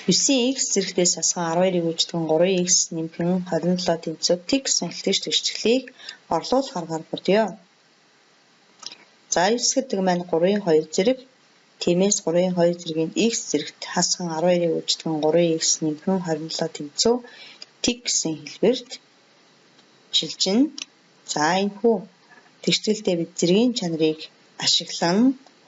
9x зэрэгтээс хасхан 12-ыг үйлчлэн 3x нэмэх нь 27 тэнцүү тэг гэсэн хэлтгэж тэгшгэлийг орлуулах аргаар бодъё. За 9 гэдэг маань 3-ын 2 зэрэг, тиймээс 3-ын 2 зэргийн x зэрэгт хасхан 12-ыг үйлчлэн 3x нэмэх нь 27 тэнцүү тэг гэсэн хэлбэрт шилжинэ. За энэхүү тэгшгэлдээ бид зэргийн чанарыг ашиглан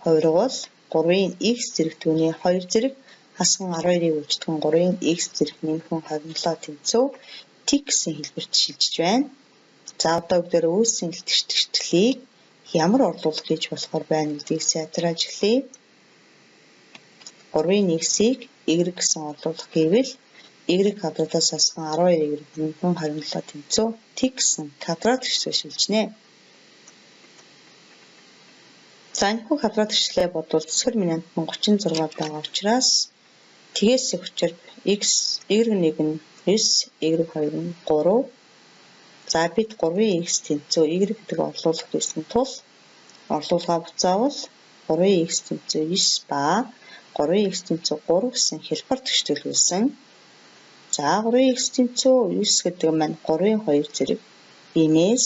хувиргуул 3-ын x зэрэг түүний 2 зэрэг хасхан 12-ыг үйлчлэн 3-ын x зэрэг нэмэх нь 27 тэнцүү тэг гэсэн хэлбэрт шилжиж байна. За одоо бүгдээр үүссэн тэгшгэлийг ямар орлуулах хийж болохоор байна гэдгийг сайжруулж эхлэе. 3-ын x-ийг y гэсэн орлуулах гэвэл y квадратаас хасхан 12y нэмэх нь 27 тэнцүү тэг гэсэн квадрат тэгшгээ шилжинэ. За энэхүү квадрат тэгшлээ бодвол цэцгэр минут 36 байгаа учраас тэгээс их учир x y1 нь 9, y2 нь 3. За бид 3-ын x тэнцүү y гэдэг орлуулах хийсэн тул орлуулгаа буцаавал 3-ын x тэнцүү 9 ба 3-ын x тэнцүү 3 гэсэн хялбар тэгштгэл үүсэн. За 3-ын x тэнцүү 9 гэдэг маань 3-ын 2 зэрэг, иймээс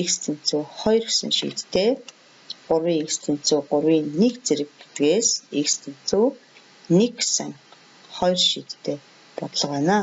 x тэнцүү 2 гэсэн шийдтэй 3-ын x тэнцүү 3-ын 1 зэрэг гэдгээс x тэнцүү 1 гэсэн 2 шийдтэй бодлого байна.